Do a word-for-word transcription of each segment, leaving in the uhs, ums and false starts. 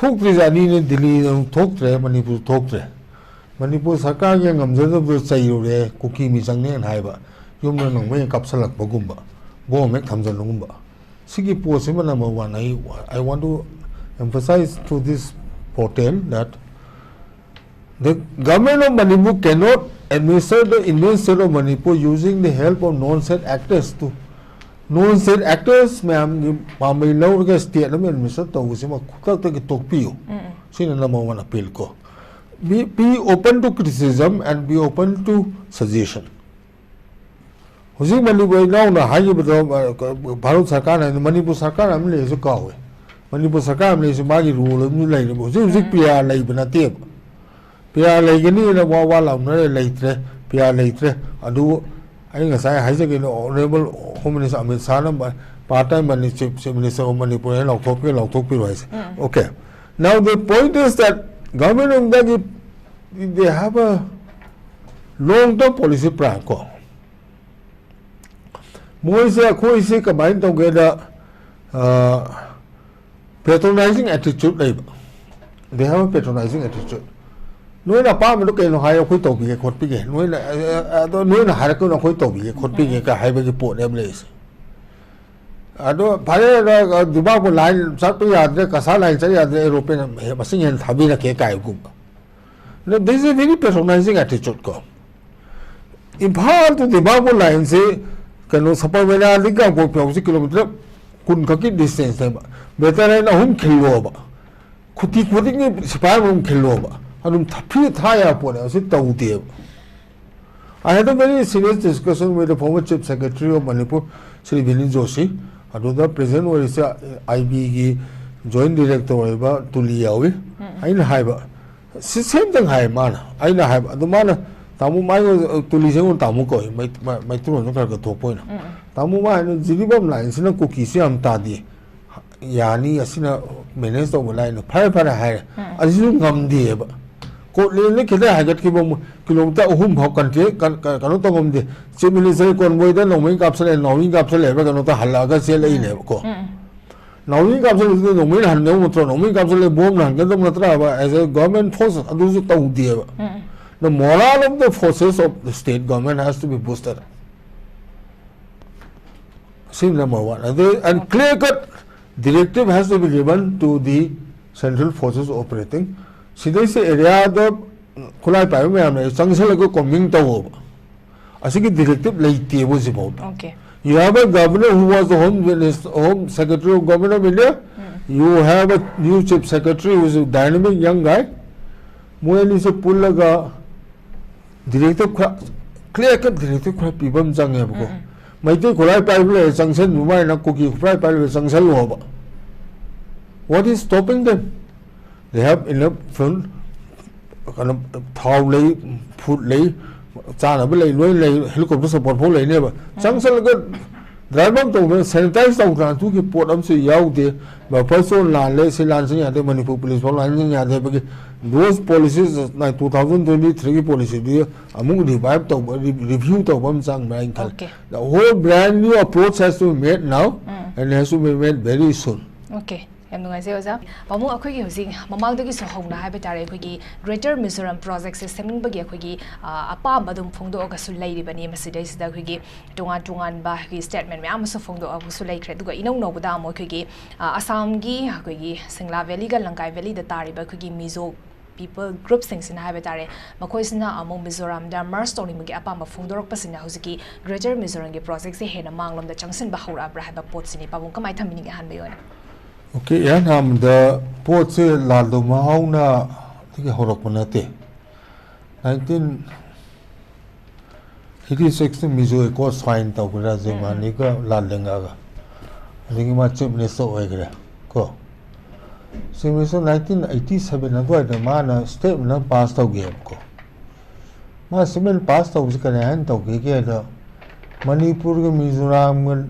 ꯊꯣꯛꯇ꯭ꯔꯤꯁꯦ ꯑꯅꯤꯅꯦ, ꯗꯤꯜꯂꯤꯗ ꯑꯃꯨꯛ ꯊꯣꯛꯇ꯭ꯔꯦ, ꯃꯅꯤꯄꯨꯔ ꯊꯣꯛꯇ꯭ꯔꯦ꯫ ꯃꯅꯤꯄꯨꯔ ꯁꯔꯀꯥꯔꯒꯤ ꯉꯝꯖꯗꯕꯗꯣ ꯆꯩꯔꯨꯔꯦ, ꯀꯨꯀꯤ ꯃꯤꯆꯪꯅꯦꯅ ꯍꯥꯏꯕ, ꯌꯨꯝꯗ ꯅꯣꯡꯃꯩ ꯀꯥꯞꯁꯜꯂꯛꯄꯒꯨꯝꯕ, ꯕꯣꯝ ꯍꯦꯛ ꯊꯝꯖꯟꯕꯒꯨꯝꯕ꯫ ꯁꯤꯒꯤ ꯄꯣꯠꯁꯤꯃ number one, I, I want to emphasize to this portal that the government of Manipur cannot administer the Indian state of Manipur using the help of non-state actors to, non-state actors ꯃꯌꯥꯝꯒꯤ ꯄꯥꯝꯕꯩ ꯂꯧꯔꯒ state ꯑꯃ administer ꯇꯧꯕꯁꯤꯃ ꯈꯨꯗꯛꯇꯒꯤ ꯇꯣꯛꯄꯤꯌꯨ꯫ ꯁꯤꯅ number one appeal ꯀꯣ꯫ Be, be open to criticism and be open to suggestion. ꯍꯧꯖꯤꯛ ꯃꯅꯤꯄꯨꯔ ꯏꯅꯥꯎꯅ ꯍꯥꯏꯈꯤꯕꯗꯣ, ꯑ, ꯚꯥꯔꯠ ꯁꯔꯀꯥꯔꯅ, ꯃꯅꯤꯄꯨꯔ ꯁꯔꯀꯥꯔ ꯑꯃ ꯂꯩꯔꯁꯨ ꯀꯥꯎꯋꯦ꯫ ꯃꯅꯤꯄꯨꯔ ꯁꯔꯀꯥꯔ ꯑꯃ ꯂꯩꯔꯁꯨ ꯃꯥꯒꯤ role ꯑꯃꯁꯨ ꯂꯩꯔꯦꯕ꯫ ꯍꯧꯖꯤꯛ, ꯍꯧꯖꯤꯛ P R ꯂꯩꯕ ꯅꯠꯇꯦꯕ꯫ P R ꯂꯩꯒꯅꯤꯅ ꯋꯥ ꯋꯥ ꯂꯥꯎꯅꯔꯦ, ꯂꯩꯇ꯭ꯔꯦ, P R ꯂꯩꯇ꯭ꯔꯦ꯫ ꯑꯗꯨ ꯑꯩ ꯉꯁꯥꯏ ꯍꯥꯏꯖꯒꯦꯅ, Honourable Home Minister ꯑꯃꯤꯠ ꯁꯥꯍꯅ ꯃ-, part time Mani-, Chief, Chief Minister of Manipur ꯍꯥꯏꯅ ꯂꯥꯎꯊꯣꯛꯄꯤꯔꯣ, ꯂꯥꯎꯊꯣꯛꯄꯤꯔꯣ ꯍꯥꯏꯁꯦ꯫ Okay. Now the point is that government of India, they have a long term policy plan ꯀꯣ꯫ ꯃꯣꯏꯁꯦ ꯑꯩꯈꯣꯏꯁꯦ ꯀꯃꯥꯏꯅ ꯇꯧꯒꯦꯗ, ꯑ, patronizing attitude ꯂꯩꯕ꯫ They have a patronizing attitude. ꯅꯣꯏꯅ ꯑꯄꯥꯝꯕꯗꯣ ꯀꯩꯅꯣ ꯍꯥꯏꯌꯣ, ꯑꯩꯈꯣꯏ ꯇꯧꯕꯤꯒꯦ ꯈꯣꯠꯄꯤꯒꯦ꯫ ꯅꯣꯏꯅ, ꯑ, ꯑ, ꯑꯗꯣ ꯅꯣꯏꯅ ꯍꯥꯏꯔꯛꯀꯅꯣ, ꯑꯩꯈꯣꯏ ꯇꯧꯕꯤꯒꯦ ꯈꯣꯠꯄꯤꯒꯦ ꯀ ꯍꯥꯏꯕꯒꯤ ꯄꯣꯠꯅꯦꯕ ꯂꯩꯔꯤꯁꯦ꯫ ꯑꯗꯣ ꯐꯔꯦ, ꯑ, ꯗꯤꯃꯥꯄꯨꯔ line ꯆꯠꯄ ꯌꯥꯗ꯭ꯔꯦ, ꯀꯁꯥ line ꯆꯠ ꯌꯥꯗ꯭ꯔꯦ, aeroplane ꯃꯁꯤꯡ ꯍꯦꯟꯅ ꯊꯥꯕꯤꯔꯛꯀꯦ ꯀꯥꯏꯒꯨꯝꯕ꯫ Now, this is a very patronizing attitude ꯀꯣ꯫ ꯏꯝꯐꯥꯜ to ꯗꯤꯃꯥꯄꯨꯔ lineꯁꯤ ꯀꯩꯅꯣ, ꯁꯕꯔꯃꯦꯂꯥꯗꯒꯤ ꯀꯥꯡꯄꯣꯛꯄꯤ ꯐꯥꯎꯕꯁꯤ kilometre ꯀꯨꯟ ꯈꯛꯀꯤ distance ꯅꯦꯕ꯫ Battalion ꯑꯍꯨꯝ ꯈꯤꯜꯂꯣꯕ, ꯈꯨꯇꯤ ꯈꯨꯗꯤꯡꯒꯤ ꯁꯤꯐꯥꯏ ꯑꯃꯃꯝ ꯈꯤꯜꯂꯣꯕ, ꯑꯗꯨꯝ ꯊ-, free ꯊꯥ ꯌꯥꯕ ꯄꯣꯠꯅꯦ꯫ ꯑꯁꯤ ꯇꯧꯗꯦꯕ꯫ I had a very serious discussion with the former Chief Secretary of Manipur, Shri Vinit Joshi. ꯑꯗꯨꯗ present ꯑꯣꯏꯔꯤꯁꯦ I B ꯒꯤ joint director ꯑꯣꯏꯕ ꯇꯨꯂꯤ ꯌꯥꯎꯏ꯫ ꯑꯩꯅ ꯍꯥꯏꯕ, ꯁꯤ same thing ꯍꯥꯏ ꯃꯥꯅ꯫ ꯑꯩꯅ ꯍꯥꯏꯕ, ꯑꯗꯨ ꯃꯥꯅ, ꯇꯥꯃꯣ, ꯃꯥꯏ, ꯇꯨꯂꯤꯁꯦ ꯑꯩꯉꯣꯟꯗ ꯇꯥꯃꯣ ꯀꯧꯏ, ꯃꯩ-, ꯃ-, ꯃꯩꯇꯩꯂꯣꯟꯁꯨ ꯈꯔ ꯈꯔ ꯊꯣꯛꯄ ꯑꯣꯏꯅ꯫ ꯇꯥꯃꯣ, ꯃꯥ ꯍꯥꯏꯅ, ꯖꯤꯔꯤꯕꯥꯝ lineꯁꯤꯅ ꯀꯨꯀꯤꯁꯨ ꯌꯥꯝ ꯇꯥꯗꯦ, ꯌꯥꯅꯤ, ꯑꯁꯤꯅ manage ꯇꯧꯕ ꯂꯥꯏꯅ꯫ ꯐꯔꯦ, ꯐꯔꯦ ꯍꯥꯏꯔꯦ꯫ ꯑꯁꯤꯁꯨ ꯉꯝꯗꯦꯕ꯫ ꯀꯣꯠꯂꯦꯟꯗ ꯈꯤꯇꯪ ꯍꯥꯏꯒꯠꯈꯤꯕ ꯑꯃꯨꯛ kilometre ꯑꯍꯨꯝ ꯐꯥꯎ control, ꯀꯟ-, ꯀꯟ-, ꯀꯩꯅꯣ ꯇꯧꯉꯝꯗꯦ꯫ Chief Minister convoyꯗ ꯅꯣꯡꯃꯩ ꯀꯥꯞꯁꯜꯂꯛꯑꯦ, ꯅꯣꯡꯃꯩ ꯀꯥꯞꯁꯜꯂꯛꯑꯦ ꯍꯥꯏꯕ꯭ꯔꯥ ꯀꯩꯅꯣ ꯇꯧ ꯍꯜꯂꯛꯑꯒ ꯆꯦꯜꯂꯛꯏꯅꯦꯕꯀꯣ꯫ ꯅꯣꯡꯃꯩ ꯀꯥꯞꯁꯤꯜꯂꯗꯤ ꯅꯣꯡꯃꯩꯅ ꯍꯟꯒꯗꯧ ꯅꯠꯇ꯭ꯔꯣ? ꯅꯣꯡꯃꯩ ꯀꯥꯞꯁꯤꯜꯂꯦ, ꯕꯣꯝꯅ ꯍꯟꯒꯗꯧ ꯅꯠꯇ꯭ꯔꯕ? As a government force ꯑꯗꯨꯁꯨ ꯇꯧꯗꯦꯕ꯫ The moral of the forces of the state government has to be boosted. ꯁꯤ number one꯫ ꯑꯗꯨ and clear cut directive has to be given to the central forces operating꯫ ꯁꯤꯗꯩꯁꯤ ꯑꯦꯔꯤꯌꯥꯗ ꯈꯨꯠꯂꯥꯏ ꯄꯥꯏꯕ ꯃꯌꯥꯝꯅ ꯆꯪꯁꯤꯜꯂꯒ combing ꯇꯧꯋꯣꯕ꯫ ꯑꯁꯤꯒꯤ directive ꯂꯩꯇꯦꯕ ꯍꯧꯖꯤꯛꯐꯥꯎꯗ꯫ Okay. You have a governor who was the home minister, home secretary of government of India. You have a new chief secretary who is a dynamic young guy. ꯃꯣꯏ ꯑꯅꯤꯁꯦ ꯄꯨꯜꯂꯒ directive ꯈꯔ, clear cut directive ꯈꯔ ꯄꯤꯕ ꯑꯃ ꯆꯪꯉꯦꯕꯀꯣ꯫ ꯃꯩꯇꯩ ꯈꯨꯠꯂꯥꯏ ꯄꯥꯏꯕ ꯂꯩꯔꯦ ꯆꯪꯁꯟꯕ ꯃꯥꯏꯅ ꯀꯨꯀꯤ ꯈꯨꯠꯂꯥꯏ ꯄꯥꯏꯕ ꯆꯪꯁꯜꯂꯣꯕ꯫ What is stopping them? They have enough fund, ꯀꯩꯅꯣ, ꯊꯥꯎ ꯂꯩ, food ꯂꯩ, ꯆꯥꯅꯕ ꯂꯩ, ꯂꯣꯏ ꯂꯩ, helicopter support ꯐꯥꯎ ꯂꯩꯅꯦꯕ꯫ ꯆꯪꯁꯜꯂꯒ drive up ꯇꯧꯗꯅ sanitize ꯇꯧꯗꯅ ꯑꯗꯨꯒꯤ ꯄꯣꯠ ꯑꯃꯁꯨ ꯌꯥꯎꯗꯦ꯫ Buffer zone ꯂꯥꯜꯂꯦ, ꯁꯤ ꯂꯥꯟꯁꯤꯟ ꯌꯥꯗꯦ, ꯃꯅꯤꯄꯨꯔ police ꯐꯥꯎ ꯂꯥꯟꯁꯤꯟ ꯌꯥꯗꯦ ꯍꯥꯏꯕꯒꯤ those policies, two thousand twenty three ꯒꯤ policy ꯗꯨ ꯑꯃꯨꯛ revive ꯇꯧꯕ, re-, review ꯇꯧꯕ ꯑꯃ ꯆꯪꯕ꯭ꯔꯥ ꯍꯥꯏꯅ ꯈꯜꯂꯤ꯫ Okay. The whole brand new approach has to be made now and has to be made very soon. Okay. ꯌꯥꯝ ꯅꯨꯡꯉꯥꯏꯖꯩ ꯑꯣꯖꯥ꯫ ꯄꯥꯕꯨꯡ, ꯑꯩꯈꯣꯏꯒꯤ ꯍꯧꯖꯤꯛ ꯃꯃꯥꯡꯗꯒꯤꯁꯨ ꯍꯧꯅ ꯍꯥꯏꯕ ꯇꯥꯔꯦ, ꯑꯩꯈꯣꯏꯒꯤ Greater Mizoram project ꯁꯦ ꯁꯦꯝꯅꯤꯡꯕꯒꯤ ꯑꯩꯈꯣꯏꯒꯤ, ꯑ, ꯑꯄꯥꯝꯕ ꯑꯗꯨꯝ ꯐꯣꯡꯗꯣꯛꯑꯒꯁꯨ ꯂꯩꯔꯤꯕꯅꯤ꯫ ꯃꯁꯤꯗꯩꯁꯤꯗ ꯑꯩꯈꯣꯏꯒꯤ ꯇꯣꯉꯥꯟ ꯇꯣꯉꯥꯟꯕ ꯑꯩꯈꯣꯏꯒꯤ statement ꯃꯌꯥꯝ ꯑꯃꯁꯨ ꯐꯣꯡꯗꯣꯛꯑꯒꯁꯨ ꯂꯩꯈ꯭ꯔꯦ꯫ ꯑꯗꯨꯒ ꯏꯅꯧ ꯅꯧꯕꯗ ꯑꯃꯨꯛ ꯑꯩꯈꯣꯏꯒꯤ, ꯑ, ꯑꯁꯥꯝꯒꯤ ꯑꯩꯈꯣꯏꯒꯤ ꯁꯤꯡꯂꯥ valley ꯒ ꯂꯪꯀꯥꯏ valley ꯗ ꯇꯥꯔꯤꯕ ꯑꯩꯈꯣꯏꯒꯤ ꯃꯤꯖꯣ people group ꯁꯤꯡꯁꯤꯅ ꯍꯥꯏꯕ ꯇꯥꯔꯦ, ꯃꯈꯣꯏꯁꯤꯅ ꯑꯃꯨꯛ ꯃꯤꯖꯣꯔꯥꯝꯗ merge ꯇꯧꯅꯤꯡꯕꯒꯤ ꯑꯄꯥꯝꯕ ꯐꯣꯡꯗꯣꯔꯛꯄꯁꯤꯅ ꯍꯧꯖꯤꯛꯀꯤ Greater Mizoram ꯒꯤ project ꯁꯦ ꯍꯦꯟꯅ ꯃꯥꯡꯂꯣꯝꯗ ꯆꯪꯁꯤꯟꯕ ꯍꯧꯔꯛꯑꯕ꯭ꯔꯥ ꯍꯥꯏꯕ ꯄꯣꯠꯁꯤꯅꯤ꯫ ꯄꯥꯕꯨꯡ, ꯀꯃꯥꯏꯅ ꯊꯝꯕꯤꯅꯤꯡꯉꯤ ꯑꯍꯥꯟꯕꯒꯤ ꯑꯣꯏꯅ? Okay, ꯏꯍꯥꯟ ꯍꯥꯟꯕꯗ ꯄꯣꯠꯁꯦ ꯂꯥꯜꯗꯧ ꯃꯍꯥꯎꯅ ꯗꯒꯤ ꯍꯧꯔꯛꯄ ꯅꯠꯇꯦ꯫ Nineteen eighty six ꯇ Mizo Accord sign ꯇꯧꯈ꯭ꯔꯦ ꯖꯦꯃꯥꯅꯤꯒ ꯂꯥꯜ ꯂꯦꯡꯒꯥꯒ꯫ ꯑꯗꯒꯤ ꯃꯥ chief minister ꯑꯣꯏꯈ꯭ꯔꯦ ꯀꯣ꯫ Chief minister nineteen eighty seven ꯑꯗꯨꯋꯥꯏꯗ ꯃꯥꯅ statement ꯑꯃ pass ꯇꯧꯈꯤꯑꯕꯀꯣ꯫ ꯃꯥ statement pass ꯇꯧꯕꯁꯤ ꯀꯔꯤ ꯍꯥꯏꯅ ꯇꯧꯈꯤꯒꯦ ꯍꯥꯏꯗ, ꯃꯅꯤꯄꯨꯔꯒ ꯃꯤꯖꯣꯔꯥꯝꯒ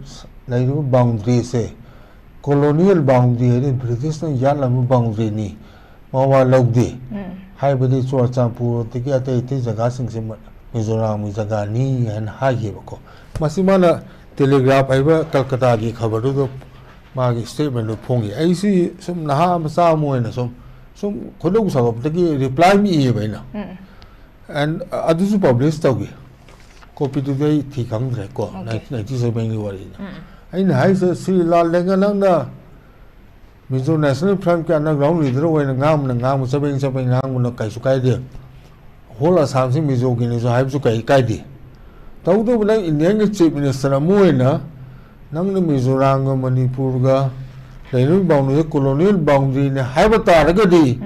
ꯂꯩꯔꯤꯕ boundary ꯁꯦ colonial boundary ꯍꯥꯏꯗꯤ British ꯅ ꯌꯥꯠꯂꯝꯕ boundary ꯅꯤ, ꯃꯋꯥ ꯂꯧꯗꯦ꯫ ꯍꯥꯏꯕꯗꯤ ꯆꯨꯔꯆꯥꯟꯄꯨꯔꯗꯒꯤ ꯑꯇꯩ ꯑꯇꯩ ꯖꯒꯥꯁꯤꯡꯁꯦ ꯃ-, ꯃꯤꯖꯣꯔꯥꯝꯒꯤ ꯖꯒꯥꯅꯤ ꯍꯥꯏꯅ ꯍꯥꯏꯈꯤꯕꯀꯣ꯫ ꯃꯁꯤ ꯃꯥꯅ Telegraph ꯍꯥꯏꯕ ꯀꯜꯀꯇꯥꯒꯤ ꯈꯕꯔꯗꯨꯗ ꯃꯥꯒꯤ statement ꯗꯨ ꯐꯣꯡꯉꯤ꯫ ꯑꯩꯁꯤ ꯁꯨꯝ ꯅꯍꯥ ꯃꯆꯥ ꯑꯃ ꯑꯣꯏꯅ ꯁꯨꯝ, ꯁꯨꯝ ꯈꯣꯏꯗꯧ ꯁꯥꯎꯒꯠꯄꯗꯒꯤ reply ꯑꯃ ꯏꯌꯦꯕ ꯑꯩꯅ꯫ And ꯑꯗꯨꯁꯨ publish ꯇꯧꯈꯤ꯫ Copy ꯗꯨꯗꯤ ꯑꯩ ꯊꯤ ꯈꯪꯗ꯭ꯔꯦ ꯀꯣ, Okay. nineteen ninety seven ꯒꯤ ꯋꯥꯔꯤꯅꯤ꯫ ꯑꯩꯅ ꯍꯥꯏꯁꯦ, ꯁꯤ ꯂꯥꯜ ꯂꯦꯡꯒ ꯅꯪꯅ Mizo National Front ꯀꯤ underground leader ꯑꯣꯏꯅ ꯉꯥꯡꯕꯅ ꯉꯥꯡꯕ ꯆꯕꯦꯡ ꯆꯕꯦꯡ ꯉꯥꯡꯕꯅ ꯀꯩꯁꯨ ꯀꯥꯏꯗꯦ꯫ Whole Assam ꯁꯤ Mizo ꯒꯤꯅꯤꯁꯨ ꯍꯥꯏꯕꯁꯨ ꯀꯩ ꯀꯥꯏꯗꯦ꯫ ꯇꯧꯕꯇꯕꯨ ꯅꯪ India ꯒꯤ Chief Minister ꯑꯃ ꯑꯣꯏꯅ ꯅꯪꯅ ꯃꯤꯖꯣꯔꯥꯝꯒ ꯃꯅꯤꯄꯨꯔꯒ ꯂꯩꯅꯔꯤꯕ boundary ꯁꯦ colonial boundary ꯅꯤ ꯍꯥꯏꯕ ꯇꯥꯔꯒꯗꯤ,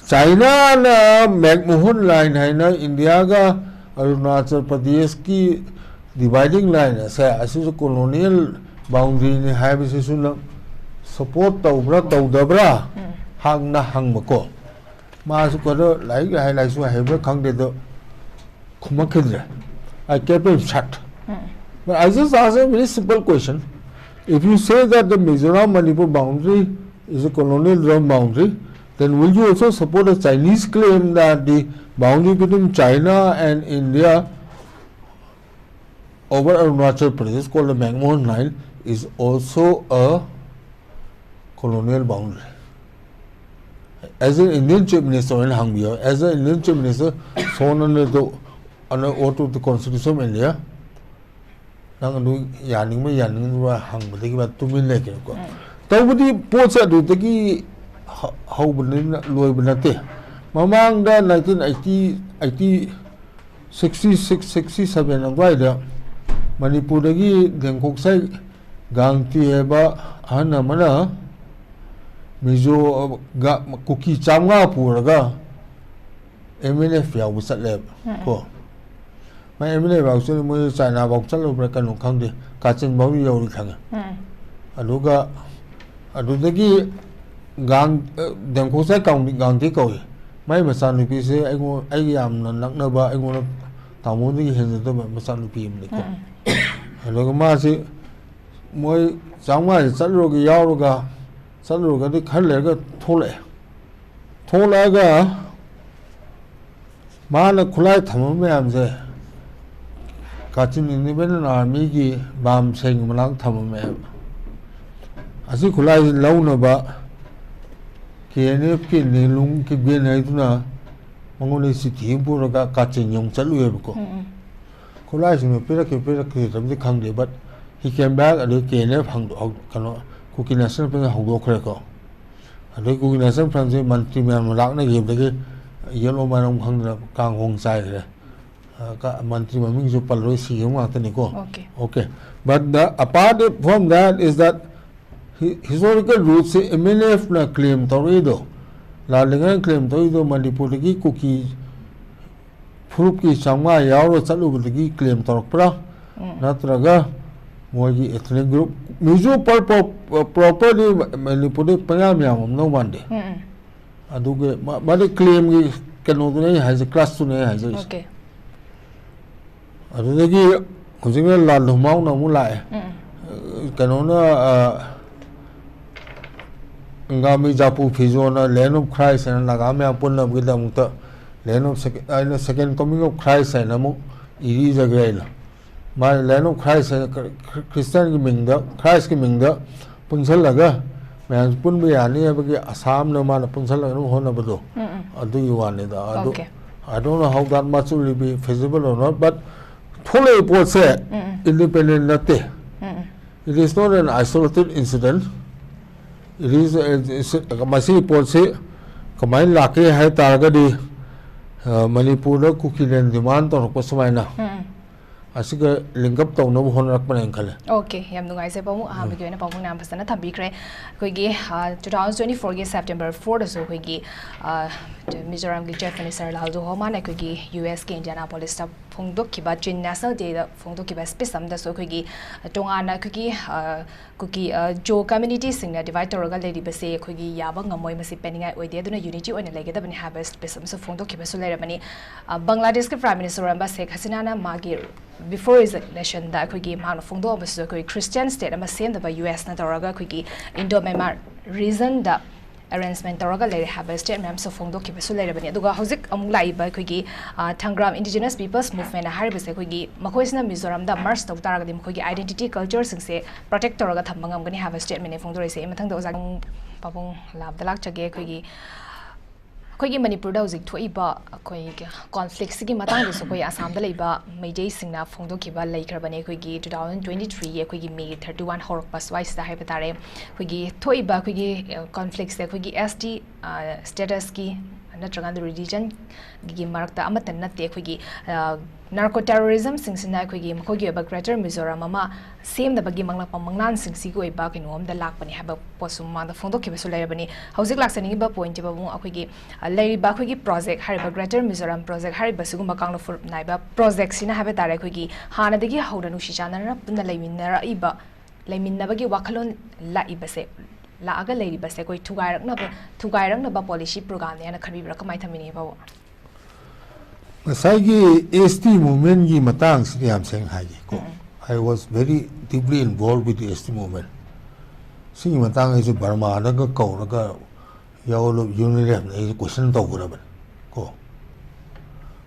China ꯅ McMahon Line ꯍꯥꯏꯅ India ꯒ ꯑꯔꯨꯅꯥꯆꯜ ꯄ꯭ꯔꯗꯦꯁꯀꯤ dividing line ꯑꯁꯦ, ꯑꯁꯤꯁꯨ colonial boundary ꯅꯤ ꯍꯥꯏꯕꯁꯤꯁꯨ ꯅꯪ support ꯇꯧꯕ꯭ꯔꯥ ꯇꯧꯗꯕ꯭ꯔꯥ ꯍꯥꯡꯅ ꯍꯪꯕꯀꯣ꯫ ꯃꯥꯁꯨ ꯀꯩꯅꯣ ꯂꯥꯏꯔꯤꯛ ꯍꯥꯏ, ꯂꯥꯏꯁꯨ ꯍꯩꯕ꯭ꯔꯥ ꯈꯪꯗꯦ ꯑꯗꯣ ꯈꯨꯝꯃꯛꯈꯤꯗ꯭ꯔꯦ꯫ I kept him shut. But I just asked a very simple question. If you say that the Mizoram Manipur boundary is a colonial realm boundary, then will you also support a Chinese claim that the boundary between China and India over Arunachal Pradesh, called the McMahon Line, is also a colonial boundary? As an Indian Chief Minister ꯑꯣꯏꯅ ꯍꯪꯕꯤꯌꯣ꯫ As an Indian Chief Minister, sworn under the, under oath of the Constitution of India, ꯅꯪ ꯑꯗꯨ ꯌꯥꯅꯤꯡꯕ ꯌꯥꯅꯤꯡꯗꯕ ꯍꯪꯕꯗꯒꯤ ꯃꯥ ꯇꯨꯃꯤꯟ ꯂꯩꯈ꯭ꯔꯦꯀꯣ꯫ ꯇꯧꯕꯗꯤ ꯄꯣꯠꯁꯦ ꯑꯗꯨꯗꯒꯤ ꯍ-, ꯍꯧꯕꯅꯤꯅ ꯂꯣꯏꯕ ꯅꯠꯇꯦ꯫ ꯃꯃꯥꯡꯗ nineteen eighty, eighty, sixty six, sixty seven ꯑꯗꯨꯋꯥꯏꯗ ꯃꯅꯤꯄꯨꯔꯗꯒꯤ ꯗꯦꯡꯀꯣꯛꯁꯥꯏ ꯒꯥꯡꯇꯤ ꯍꯥꯏꯕ ꯑꯍꯟ ꯑꯃꯅ ꯃꯤꯖꯣ, ꯒ-, ꯀꯨꯀꯤ ꯆꯥꯝꯃꯉꯥ ꯄꯨꯔꯒ M N F ꯌꯥꯎꯕ ꯆꯠꯂꯦꯕ ꯀꯣ꯫ ꯃꯥꯏ M N F ꯌꯥꯎꯕ ꯆꯠꯂꯦ, ꯃꯣꯏ ꯆꯥꯏꯅꯥꯐꯥꯎ ꯆꯠꯂꯨꯕ꯭ꯔꯥ ꯀꯩꯅꯣ ꯈꯪꯗꯦ, ꯀꯥꯆꯤꯟ ꯐꯥꯎꯗꯤ ꯌꯧꯔꯤ ꯈꯪꯉꯦ꯫ ꯑꯗꯨꯒ ꯑꯗꯨꯗꯒꯤ ꯒꯥꯡ-, ꯑ, ꯗꯦꯡꯀꯣꯛꯁꯥꯏ ꯒꯥꯡꯗꯤ ꯀꯧꯏ꯫ ꯃꯥꯏ ꯃꯆꯥꯅꯨꯄꯤꯁꯦ ꯑꯩꯉꯣꯟ-, ꯑꯩꯒꯤ ꯌꯥꯝꯅ ꯅꯛꯅꯕ, ꯑꯩꯉꯣꯟꯗ ꯇꯥꯃꯣꯗꯒꯤ ꯍꯦꯟꯖꯗꯕ ꯃꯆꯥꯅꯨꯄꯤ ꯑꯃꯅꯤꯀꯣ꯫ ꯑꯗꯨꯒ ꯃꯥꯁꯤ ꯃꯣꯏ ꯆꯥꯝꯃꯉꯥꯁꯦ ꯆꯠꯂꯨꯔꯒ ꯌꯥꯎꯔꯒ, ꯆꯠꯂꯨꯔꯒꯗꯤ ꯈꯔ ꯂꯩꯔꯒ ꯊꯣꯛꯂꯛꯑꯦ꯫ ꯊꯣꯛꯂꯛꯑꯒ ꯃꯥꯅ ꯈꯨꯠꯂꯥꯏ ꯊꯝꯕ ꯃꯌꯥꯝꯁꯦ ꯀꯥꯆꯤꯟ Independent Army ꯒꯤ ꯕꯥꯝ ꯁꯦꯡꯒꯤ ꯃꯅꯥꯛ ꯊꯝꯃꯝꯃꯦꯕ꯫ ꯑꯁꯤ ꯈꯨꯠꯂꯥꯏꯁꯤ ꯂꯧꯅꯕ ꯀꯦ ꯑꯦꯟ ꯑꯦꯐꯀꯤ ꯅꯦꯂꯨꯡ ꯀꯤꯞꯒꯦꯟ ꯍꯥꯏꯗꯨꯅ ꯃꯉꯣꯟꯗ ꯆꯤꯊꯤ ꯑꯃ ꯄꯨꯔꯒ ꯀꯥꯆꯤꯟ ꯌꯧ ꯆꯠꯂꯨꯏꯌꯦꯕꯀꯣ꯫ ꯎꯝ, ꯎꯝ. ꯈꯨꯠꯂꯥꯏꯁꯤꯡꯗꯣ ꯄꯤꯔꯛꯈꯤ ꯄꯤꯔꯛꯈꯤꯗꯕꯗꯤ ꯈꯪꯗꯦ, but he came back, ꯑꯗꯩ ꯀꯦ ꯑꯦꯟ ꯑꯦꯐ ꯍꯧꯗꯣꯛ-, ꯍꯧ-, ꯀꯩꯅꯣ, ꯀꯨꯀꯤ ꯅꯦꯁꯅꯦꯜ ꯐ꯭ꯔꯟꯠ ꯍꯧꯗꯣꯛꯈ꯭ꯔꯦꯀꯣ꯫ ꯑꯗꯩ ꯀꯨꯀꯤ ꯅꯦꯁꯅꯦꯜ ꯐ꯭ꯔꯟꯠꯁꯦ ꯃꯟꯇ꯭ꯔꯤ ꯃꯌꯥꯝ ꯂꯥꯛꯅꯈꯤꯕꯗꯒꯤ ꯌꯦꯠꯂꯣꯝ ꯃꯥꯏꯔꯣꯝ ꯈꯪꯗꯅ ꯀꯥꯡꯍꯣꯡ ꯆꯥꯏꯈ꯭ꯔꯦ꯫ ꯑ, ꯀ-, ꯃꯟꯇ꯭ꯔꯤ ꯃꯃꯤꯡꯁꯨ ꯄꯜꯂꯔꯣꯏ, ꯁꯤꯈꯤꯕ ꯉꯥꯛꯇꯅꯤꯀꯣ꯫ Okay. Okay. But the, apart from that is that hi-, historical roots ꯁꯦ ꯑꯦꯝ ꯑꯦꯟ ꯑꯦꯐꯅ claim ꯇꯧꯔꯛꯏꯗꯣ, ꯂꯥꯜꯂꯤꯉꯩ claim ꯇꯧꯔꯛꯏꯗꯣ ꯃꯅꯤꯄꯨꯔꯗꯒꯤ ꯀꯨꯀꯤ ꯐꯨꯔꯨꯞꯀꯤ ꯆꯥꯝꯃꯉꯥ ꯌꯥꯎꯔ ꯆꯠꯂꯨꯕꯗꯒꯤ claim ꯇꯧꯔꯛꯄ꯭ꯔꯥ? ꯎꯝ. ꯅꯠꯇ꯭ꯔꯒ ꯃꯣꯏꯒꯤ ethnic group, ꯃꯤꯖꯣ ꯄꯔ-, ꯄꯔ-, properly ꯃꯅꯤꯄꯨꯔꯗ ꯄꯪꯌꯥꯝ ꯌꯥꯝꯃꯝꯗꯧ ꯃꯥꯟꯗꯦ꯫ ꯎꯝ, ꯎꯝ. ꯑꯗꯨꯒꯤ ꯃ-, ꯃꯗꯤ claimꯒꯤ ꯀꯩꯅꯣꯗꯨꯅꯦ ꯑꯩ ꯍꯥꯏꯁꯦ, clauseꯇꯨꯅꯦ ꯑꯩ ꯍꯥꯏꯖꯔꯤꯁꯦ꯫ Okay. ꯑꯗꯨꯗꯒꯤ ꯍꯧꯖꯤꯛꯅ ꯂꯥꯜ ꯂꯨꯍꯣꯡꯃꯥꯎꯅ ꯑꯃꯨꯛ ꯂꯥꯛꯑꯦ꯫ ꯎꯝ, ꯎꯝ. ꯀꯩꯅꯣꯅ, ꯑ, ꯑꯪꯒꯥꯃꯤ ꯖꯥꯄꯨ ꯐꯤꯖꯣꯅ Land of Christ ꯍꯥꯏꯅ ꯅꯥꯒꯥ ꯃꯌꯥꯝ ꯄꯨꯟꯅꯕꯒꯤꯗꯃꯛꯇ Land of Sec-, ꯑꯩꯅ Second Coming of Christ ꯍꯥꯏꯅ ꯑꯃꯨꯛ ꯏꯔꯤꯖꯈ꯭ꯔꯦ ꯑꯩꯅ꯫ ꯃꯥ Land of Christ ꯍꯥꯏꯅ ꯈ꯭ꯔ-, ꯈ꯭ꯔ-, ꯈ꯭ꯔꯤꯁꯇꯤꯌꯥꯟꯒꯤ ꯃꯤꯡꯗ, ꯈ꯭ꯔꯥꯏꯁꯀꯤ ꯃꯤꯡꯗ ꯄꯨꯟꯁꯤꯜꯂꯒ ꯃꯌꯥꯝꯁꯦ ꯄꯨꯟꯕ ꯌꯥꯅꯤ ꯍꯥꯏꯕꯒꯤ ꯑꯁꯥꯝꯅ ꯃꯥꯅ ꯄꯨꯟꯁꯤꯜꯂꯒ ꯑꯗꯨꯝ ꯍꯣꯠꯅꯕꯗꯣ, ꯎꯝ, ꯎꯝ. ꯑꯗꯨꯒꯤ ꯋꯥꯅꯤꯗ꯫ ꯑꯗꯨ, Okay. I don't know how that much will be feasible or not, but ꯊꯣꯛꯂꯛꯏ ꯄꯣꯠꯁꯦ ꯎꯝ, ꯎꯝ. independent ꯅꯠꯇꯦ꯫ ꯎꯝ, ꯎꯝ. It is not an isolated incident. It is, is, ꯃꯁꯤꯒꯤ ꯄꯣꯠꯁꯤ ꯀꯃꯥꯏꯅ ꯂꯥꯛꯀꯦ ꯍꯥꯏ ꯇꯥꯔꯒꯗꯤ, ꯑ, ꯃꯅꯤꯄꯨꯔꯗ ꯀꯨꯀꯤꯂꯦꯟ demand ꯇꯧꯔꯛꯄ ꯁꯨꯃꯥꯏꯅ ꯎꯝ, ꯎꯝ. ꯑꯁꯤꯒ link up ꯇꯧꯅꯕ ꯍꯣꯠꯅꯔꯛꯄꯅꯦꯅ ꯈꯜꯂꯦ꯫ Okay, ꯌꯥꯝ ꯅꯨꯡꯉꯥꯏꯖꯩ ꯄꯥꯕꯨꯡ, ꯑꯍꯥꯟꯕꯒꯤ ꯑꯣꯏꯅ ꯄꯥꯕꯨꯡꯅ ꯌꯥꯝ ꯐꯖꯅ ꯊꯝꯕꯤꯈ꯭ꯔꯦ꯫ ꯑꯩꯈꯣꯏꯒꯤ, ꯑ, two thousand twenty-fourꯒꯤ September fourꯗꯁꯨ ꯑꯩꯈꯣꯏꯒꯤ, ꯑ, ꯃꯤꯖꯣꯔꯥꯝꯒꯤ Chief Minister ꯂꯥꯜꯗꯨꯍꯣꯃꯥꯅ ꯑꯩꯈꯣꯏꯒꯤ ꯌꯨ ꯑꯦꯁꯀꯤ ꯏꯟꯗꯤꯌꯥꯅꯥꯄꯣꯂꯤꯁꯇ ꯐꯣꯡꯗꯣꯛꯈꯤꯕ, Chin National Dayꯗ ꯐꯣꯡꯗꯣꯛꯈꯤꯕ speech ꯑꯃꯗꯁꯨ ꯑꯩꯈꯣꯏꯒꯤ, ꯑ, ꯇꯣꯉꯥꯟꯅ ꯑꯩꯈꯣꯏꯒꯤ, ꯑ, ꯀꯨꯀꯤ, ꯑ, ꯖꯣ communityꯁꯤꯡꯅ divide ꯇꯧꯔꯒ ꯂꯩꯔꯤꯕꯁꯦ ꯑꯩꯈꯣꯏꯒꯤ ꯌꯥꯕ ꯉꯝꯃꯣꯏ, ꯃꯁꯤ ꯄꯦꯟꯅꯤꯡꯉꯥꯏ ꯑꯣꯏꯗꯦ, ꯑꯗꯨꯅ unity ꯑꯣꯏꯅ ꯂꯩꯒꯗꯕꯅꯤ ꯍꯥꯏꯕ speech ꯑꯃꯁꯨ ꯐꯣꯡꯗꯣꯛꯈꯤꯕꯁꯨ ꯂꯩꯔꯕꯅꯤ꯫ ꯑ, ꯕꯪꯒ꯭ꯂꯥꯗꯦꯁꯀꯤ Prime Minister ꯑꯣꯏꯔꯝꯕ ꯁꯦꯈ ꯍꯁꯤꯅꯥꯅ ꯃꯥꯒꯤ before resignation ꯗ ꯑꯩꯈꯣꯏꯒꯤ ꯃꯍꯥꯛꯅ ꯐꯣꯡꯗꯣꯛꯑꯝꯕꯁꯤꯁꯨ ꯑꯩꯈꯣꯏ Christian state ꯑꯃ ꯁꯦꯝꯅꯕ ꯌꯨ ꯑꯦꯁꯅ ꯇꯧꯔꯒ ꯑꯩꯈꯣꯏꯒꯤ Indo Myanmar regionꯗ ꯑꯦꯔꯦꯟꯖꯃꯦꯟ ꯇꯧꯔꯒ ꯂꯩꯔꯦ ꯍꯥꯏꯕ ꯁ꯭ꯇꯦꯠꯃꯦꯟ ꯑꯃꯁꯨ ꯐꯣꯡꯗꯣꯛꯈꯤꯕꯁꯨ ꯂꯩꯔꯕꯅꯤ꯫ ꯑꯗꯨꯒ ꯍꯧꯖꯤꯛ ꯑꯃꯨꯛ ꯂꯥꯛꯏꯕ ꯑꯩꯈꯣꯏꯒꯤ, ꯑ, ꯊꯪꯒ꯭ꯔꯥꯝ ꯏꯟꯗꯤꯖꯤꯅꯁ ꯄꯤꯄꯜꯁ ꯃꯨꯚꯃꯦꯟ ꯍꯥꯏꯔꯤꯕꯁꯦ, ꯑꯩꯈꯣꯏꯒꯤ ꯃꯈꯣꯏꯁꯤꯅ ꯃꯤꯖꯣꯔꯥꯝꯗ ꯃꯔꯆ ꯇꯧ ꯇꯥꯔꯒꯗꯤ ꯃꯈꯣꯏꯒꯤ ꯑꯥꯏꯗꯦꯟꯇꯤꯇꯤ ꯀꯜꯆꯔꯁꯤꯡꯁꯦ ꯄ꯭ꯔꯣꯇꯦꯛ ꯇꯧꯔꯒ ꯊꯝꯕ ꯉꯝꯒꯅꯤ ꯍꯥꯏꯕ ꯁ꯭ꯇꯦꯠꯃꯦꯟꯅꯦ ꯐꯣꯡꯗꯣꯔꯛꯏꯁꯦ꯫ ꯑꯩ ꯃꯊꯪꯗ ꯑꯣꯖꯥ ꯄꯥꯕꯨꯡ ꯂꯥꯕꯗ ꯂꯥꯛꯆꯒꯦ꯫ ꯑꯩꯈꯣꯏꯒꯤ ꯑꯩꯈꯣꯏꯒꯤ ꯃꯅꯤꯄꯨꯔꯗ ꯍꯧꯖꯤꯛ ꯊꯣꯛꯏꯕ ꯑꯩꯈꯣꯏꯒꯤ ꯀꯣꯟꯐ꯭ꯂꯤꯛꯁꯤꯒꯤ ꯃꯇꯥꯡꯗꯁꯨ ꯑꯩꯈꯣꯏ ꯑꯁꯥꯝꯗ ꯂꯩꯕ ꯃꯩꯇꯩꯁꯤꯡꯅ ꯐꯣꯡꯗꯣꯛꯈꯤꯕ ꯂꯩꯈ꯭ꯔꯕꯅꯤ꯫ ꯑꯩꯈꯣꯏꯒꯤ ꯇꯨ ꯊꯥꯎꯖꯟ ꯇ꯭ꯋꯦꯟꯇꯤ ꯊ꯭ꯔꯤꯒꯤ ꯑꯩꯈꯣꯏꯒꯤ ꯃꯦ ꯊꯥꯔꯇꯤ ꯋꯥꯟ ꯍꯧꯔꯛꯄ ꯁ꯭ꯋꯥꯏꯁꯤꯗ ꯍꯥꯏꯕ ꯇꯥꯔꯦ, ꯑꯩꯈꯣꯏꯒꯤ ꯊꯣꯛꯏꯕ ꯑꯩꯈꯣꯏꯒꯤ, ꯑ, ꯀꯣꯟꯐ꯭ꯂꯤꯛꯁꯁꯦ ꯑꯩꯈꯣꯏꯒꯤ ꯑꯦꯁ ꯇꯤ, ꯑ, ꯁ꯭ꯇꯦꯇꯁꯀꯤ ꯅꯠꯇ꯭ꯔꯒ ꯔꯤꯂꯤꯖꯟꯒꯤ ꯃꯔꯛꯇ ꯑꯃꯠꯇ ꯅꯠꯇꯦ꯫ ꯑꯩꯈꯣꯏꯒꯤ, ꯑ, ꯅꯥꯔꯀꯣ ꯇꯦꯔꯣꯔꯤꯖꯝꯁꯤꯡꯁꯤꯅ ꯑꯩꯈꯣꯏꯒꯤ ꯃꯈꯣꯏꯒꯤ ꯑꯣꯏꯕ ꯒ꯭ꯔꯦꯇꯔ ꯃꯤꯖꯣꯔꯥꯝ ꯑꯃ ꯁꯦꯝꯅꯕꯒꯤ ꯃꯪꯂꯥꯛꯄ ꯃꯪꯂꯥꯟꯁꯤꯡꯁꯤꯒꯤ ꯑꯣꯏꯕ ꯀꯩꯅꯣ ꯑꯃꯗ ꯂꯥꯛꯄꯅꯤ ꯍꯥꯏꯕ ꯄꯣꯠꯁꯨ ꯃꯃꯥꯡꯗ ꯐꯣꯡꯗꯣꯛꯈꯤꯕꯁꯨ ꯂꯩꯔꯕꯅꯤ꯫ ꯍꯧꯖꯤꯛ ꯂꯥꯛꯆꯅꯤꯡꯉꯤꯕ ꯄꯣꯏꯟꯠꯁꯤꯕꯨ ꯑꯃꯨꯛ ꯑꯩꯈꯣꯏꯒꯤ, ꯑ, ꯂꯩꯔꯤꯕ ꯑꯩꯈꯣꯏꯒꯤ ꯄ꯭ꯔꯣꯖꯦꯛ ꯍꯥꯏꯔꯤꯕ ꯒ꯭ꯔꯦꯇꯔ ꯃꯤꯖꯣꯔꯥꯝ ꯄ꯭ꯔꯣꯖꯦꯛ ꯍꯥꯏꯔꯤꯕ ꯁꯤꯒꯨꯝꯕ ꯀꯥꯡꯂꯨꯞ ꯐꯨꯔꯨꯞ ꯅꯥꯏꯕ ꯄ꯭ꯔꯣꯖꯦꯛꯁꯤꯅ ꯍꯥꯏꯕ ꯇꯥꯔꯦ, ꯑꯩꯈꯣꯏꯒꯤ ꯍꯥꯟꯅꯗꯒꯤ ꯍꯧꯅ ꯅꯨꯡꯁꯤ ꯆꯥꯟꯅꯅ ꯄꯨꯟꯅ ꯂꯩꯃꯤꯟꯅꯔꯛꯏꯕ, ꯂꯩꯃꯤꯟꯅꯕꯒꯤ ꯋꯥꯈꯜꯂꯣꯟ ꯂꯥꯛꯏꯕꯁꯦ, ꯂꯥꯛꯑꯒ ꯂꯩꯔꯤꯕꯁꯦ ꯑꯩꯈꯣꯏ ꯊꯨꯒꯥꯏꯔꯛꯅꯕ, ꯊꯨꯒꯥꯏꯔꯛꯅꯕ ꯄꯣꯂꯤꯁꯤ ꯄ꯭ꯔꯣꯒ꯭ꯔꯥꯝꯅꯦ ꯍꯥꯏꯅ ꯈꯟꯕꯤꯕ꯭ꯔꯥ? ꯀꯃꯥꯏꯅ ꯊꯝꯕꯤꯅꯤꯡꯉꯤ ꯄꯥꯕꯨꯡ? ꯉꯁꯥꯏꯒꯤ ꯑꯦꯁ ꯇꯤ ꯃꯨꯚꯃꯦꯟꯒꯤ ꯃꯇꯥꯡꯁꯤꯗ ꯌꯥꯝ ꯁꯦꯡꯅ ꯍꯥꯏꯒꯦꯀꯣ꯫ I was very deeply involved with the S T movement. ꯁꯤꯒꯤ ꯃꯇꯥꯡ ꯑꯩꯁꯨ ꯕꯔꯃꯥꯗꯒ ꯀꯧꯔꯒ ꯌꯥꯎꯂ ꯌꯨꯅꯤꯔꯦꯞꯅ ꯑꯩꯁꯨ ꯀꯣꯏꯁꯟ ꯇꯧꯈ꯭ꯔꯕꯅꯤ ꯀꯣ꯫